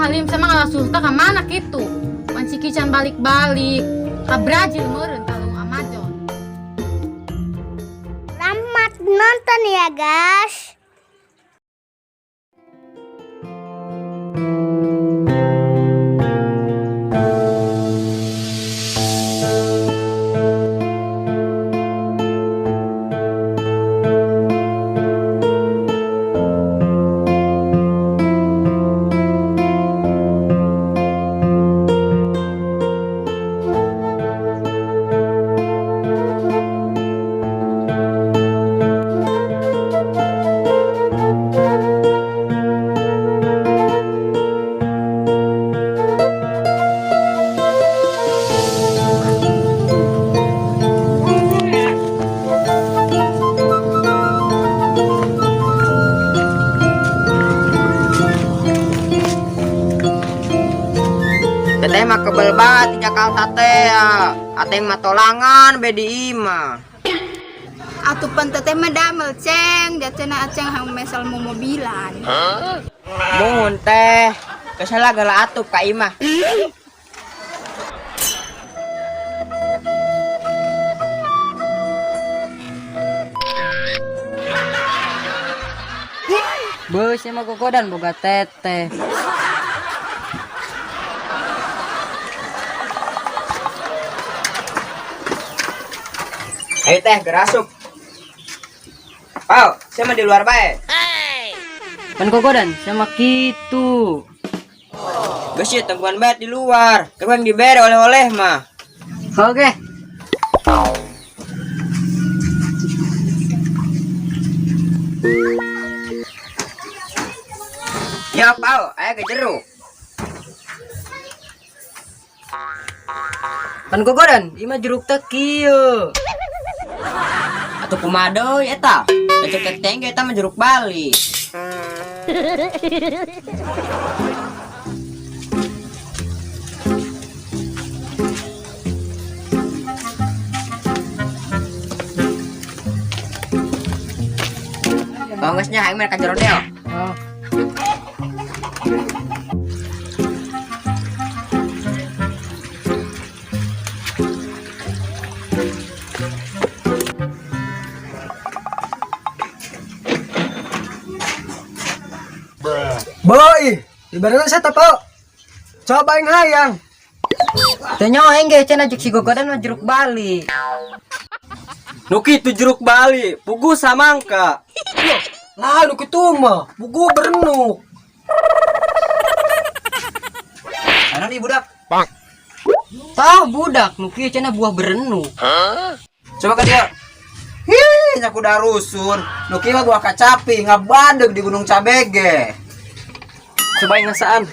Halim sama ngalasuh teh ka mana kitu? Pan Ciki can balik-balik. Ka Brazil meureun talung Amazon. Selamat nonton ya guys. Teteh mah kebel banget di Jakarta teh ya. Ateng mah tolangan be di imah. Atuh pan teteh mah damel ceng, dia cenah aceng hang mesel momobilan. Muhun teh. Kesel gala atup ka imah. Beuh, sia mah gogodan boga teteh. Ayo teh gerasuk. Pau, saya mah di luar bae. Pan gogodan sia mah kitu. Geus ieu tungguan bae di luar. Keun dibere oleh-oleh mah. Oke. Ya, Pau, aya ke jeruk. Pan gogodan, ieu mah jeruk teh kieu. Atuh kumaha deui eta? Cek teteh ge eta mah jeruk Bali. Oh, geus nya aing mah ka jero deo. Oh. Boy, ibaratnya saya tahu. Coba yang hayang. Teu nyaho aing ge cenah jeung si gogodan mah jeruk Bali. Nu kitu jeruk Bali, pugu samangka. Lah, nu kitu mah, pugu berenuk. Ana nih budak. Tah budak nu kieu cenah buah berenuk. Coba ka dia. Hih, nya kuda rusun. Nu kieu mah buah kacapi ngabadeg di Gunung Cabege. Coba yang ngasaan.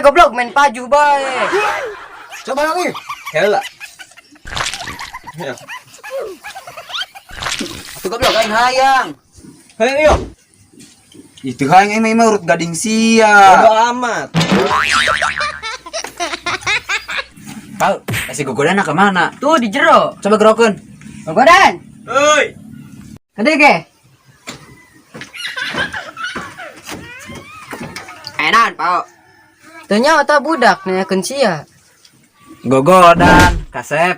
Goblok main paju bae. Coba lagi. Heula. Ya. Tuh goblok aing hayang. Hayang ieu. Itu hayang emang urut gading sia. Bodo amat. Pau, kasih gogodan ka mana? Tuh di jero. Coba gerokeun. Gogodan. Heuy. Gede ge. Enak, Pau. Teu nyaho tah budak nanyakeun sia. Gogodan, kasep.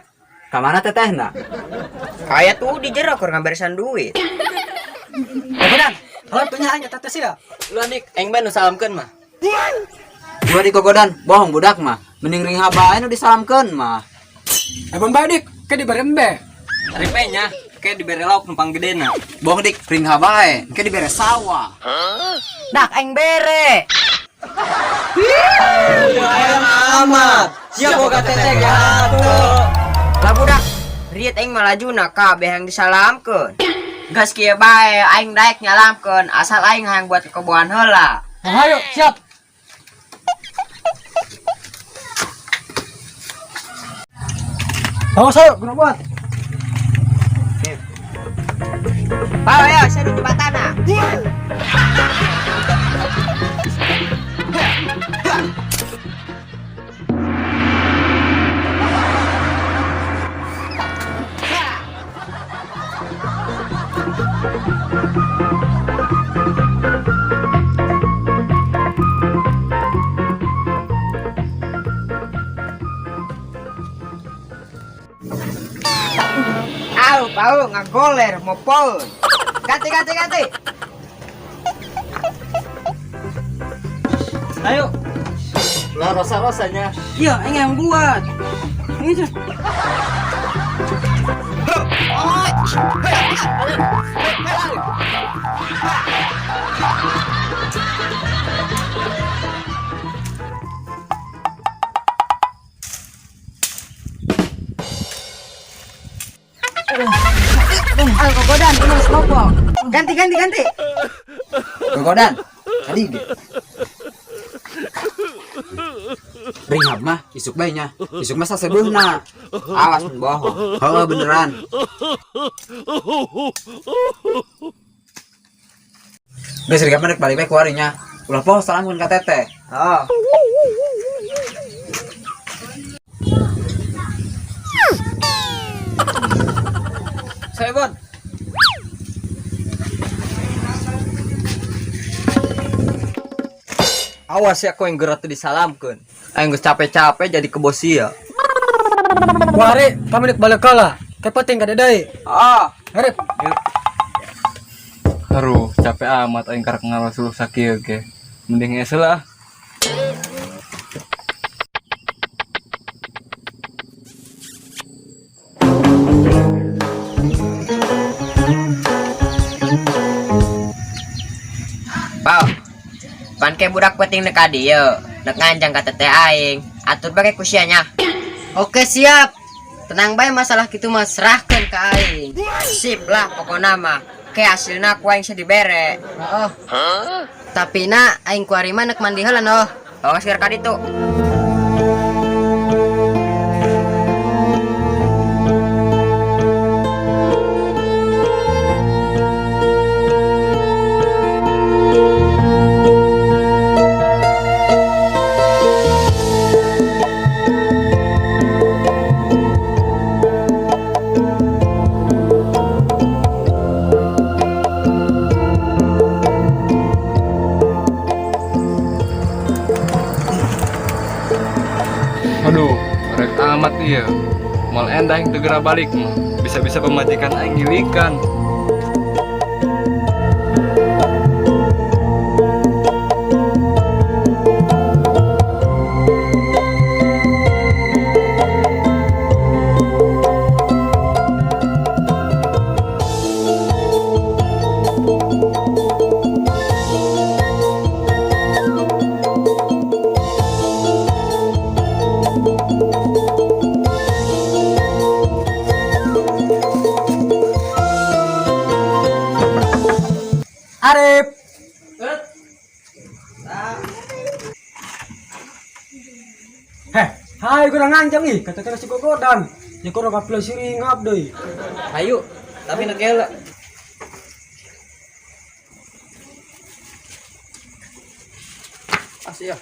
Ka mana tetehna? Kayak tuh di jero keur ngaberesan duit. Gogodan, kalau tuh nya aing eta teh sia. Lu adik, aing bae nu salamkeun mah. Gua di gogodan, bohong budak mah. Mending ring bae nu disalamkeun mah. Ebon bae dik, ke dibere embe. Ripe nya, ke dibere lauk numpang gedena. Bohong dik, ring bae, ke dibere sawah. Dak aing bere. Hayang amat. Sia boga teteh atuh. Lah budak, riet aing mah lajuna kabeh yang disalamkeun. Geus kieu bae aing daek nyalamkeun, asal aing hayang buat kebohan heula. Oh, ayo, siap. Awas ayo, guna buat. Pau, ayo, saya di jembatana. Heuh, ngagoler mopoeun. Ganti ganti ganti. Ayo. Lah rosa-rosanya. Iya, aing yang buat. Ini tuh. Ayo gogodan, ini harus lopo. Ganti ganti ganti. Gogodan. Tadi ge. Ringhab mah isuk bae nya. Isuk mah sasebeuhna. Awas mun bohong. Heuh beneran. Geus ringhab mah rek balik bae ku ari nya. Ulah poho salamkeun ka teteh. Oh. Saya Bon. Awas ya kau yang gerak tuh disalamkan. Aing geus capek-capek jadi kebo sia. Kuari kami rek balik kalah. Kepenting ka deui. Oh. Arif. Aduh, capek amat aing karek ngalas sakieu ge. Mending hese lah. Pau. Pan ke budak penting nek ka dieu, nek nganjang ka teteh aing. Atur bae ku sia nya. Oke siap. Tenang bae masalah kitu mah serahkeun ka aing. Sip lah pokona mah. Ke hasilna ku aing dibere. Oh. Tapi na aing kuari mah nek mandi heula noh. Oh, geus ka ditu. Aduh, rek amat iya. Mal endah aing teu geura balik mah. Bisa-bisa pemajikan aing gilikan. Arif. Heh, hai kurang nganjang ih, kata-kata si gogodan. Ya kurang kapel si ringap deui. Ayo, tapi nek heula. Asih ya.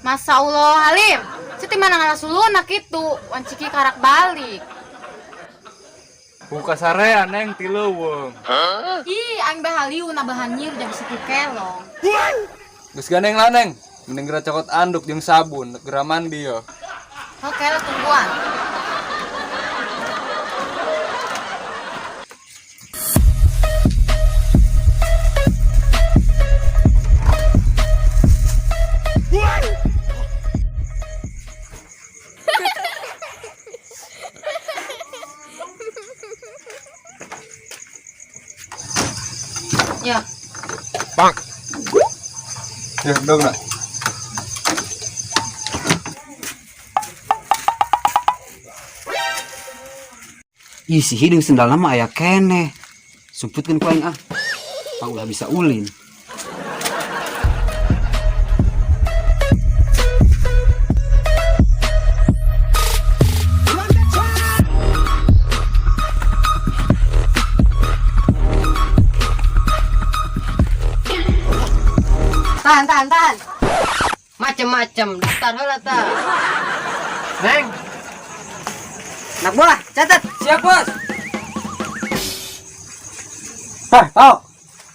Masya Allah Halim, Siti mana ngalas suluna kitu, wanciki karak balik. Buka sarean neng ti leuweung. Ih, aing bae haliu nabahan nyir jadi siku kelong. Geus gandeng lah neng. Mending geura cokot anduk jeung sabun, geura mandi yo. Oke lah tungguan. Ya, Ya, dong nak. Ih si hidung sendalna mah aya keneh. Sumputkeun ku aing ah. Pang ulah bisa ulin. Tahan, tahan, tahan. Macem-macem daftar heula tah. Neng, Anak buah, catat. Siap, Bos. Heh, tau.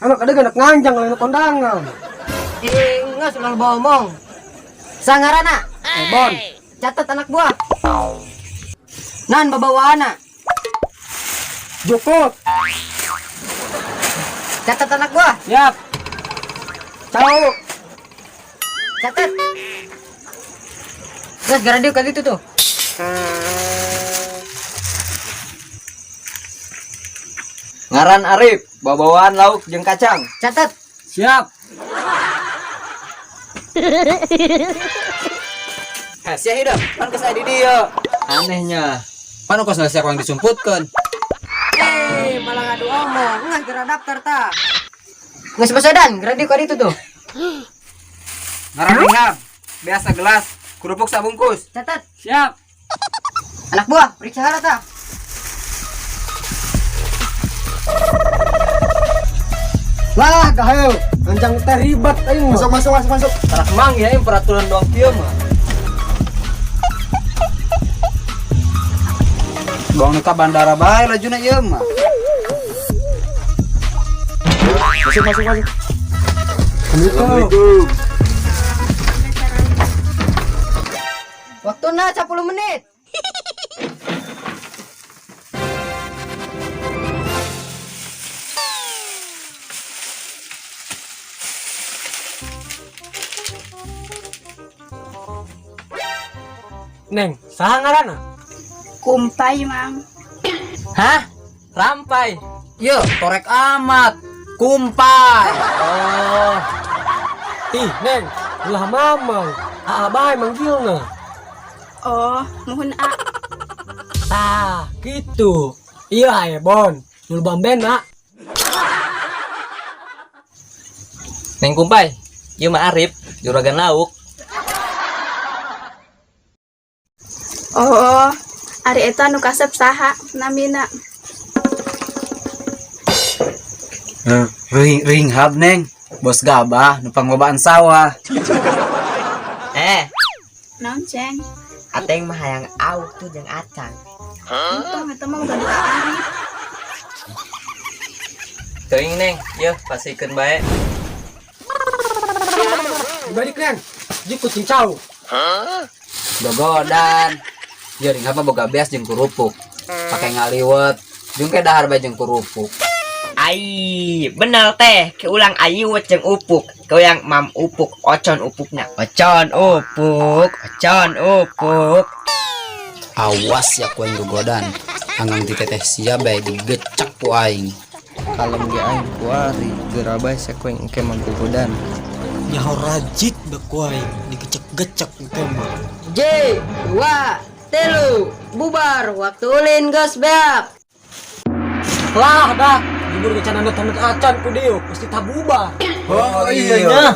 Anak ada anak nganjang lain kondangan. Ih, geus ulah bohong. Sangarana, Bon. Catat anak buah. Nan babawaana, Jokot. Catat anak buah. Siap. Ciao. Catat. Geus gara dieu ka ditu tuh. Ngaran Arif, babawaan lauk jeung kacang. Catat. Siap. Heh, sia hidup, pan geus aya di dieu. Anehnya. Pan kos sia yang disumputkeun. Eh, malah ngadu omong. Nggak geura daftar tah. Geus basodan, gara dieu ka ditu tuh. Ngaran Ringhab, biasa gelas, kerupuk sabungkus. Catat. Siap. Anak buah, periksa heula tah. Lah, gaheu. Nganjang teh ribet aing mah. Masuk, masuk, masuk, masuk. Tarak mang ya yang peraturan doang kieu mah. Doang nu ka bandara bae lajuna ieu mah. Masuk, masuk, masuk. Assalamualaikum. Waktuna 10 menit. Neng, saha ngaranna? Kumpai, Mang. Hah? Rampai. Yo, torek amat. Kumpai. Oh, Ih, Neng, ulah mamang. Aa bae manggilna. Oh, muhun A. Tah, gitu. Iya, aye Bon. Nul bamben, Mak. Neng Kumpai. Ieu mah Arif, juragan lauk. Oh, ari eta nu kasep saha namina? Ring ringhab neng, bos gabah nu panglobaan sawah. Eh, Naon, Ceng? ateng mah hayang auk tuh jeung acang. Untung eta mah bukan ka Arif. Teuing Neng, yeuh pasikeun bae. Dibalik, Neng. Jik kucing cau. Gogodan. Yo ringhab mah boga beas jeung kerupuk. Pake ngaliwet, jeung ke dahar bae jeung kerupuk. Ai, bener teh, ke ulang ayu jeung upuk. Ke ulang mam upuk, ocon upukna. Ocon upuk, ocon upuk. Awas ya ku aing gogodan. Anggang ti teteh sia bae digecek ku aing. Kalem ge aing kuari, geura bae sia ku aing engke mah gogodan. Nyaho rajit baku aing digecek-gecek engke mah. J, dua, telu, bubar, waktu ulin geus beak. Lah dah, libur ke canana tanut acan ku dieu, pasti tabubar. Oh iya nya.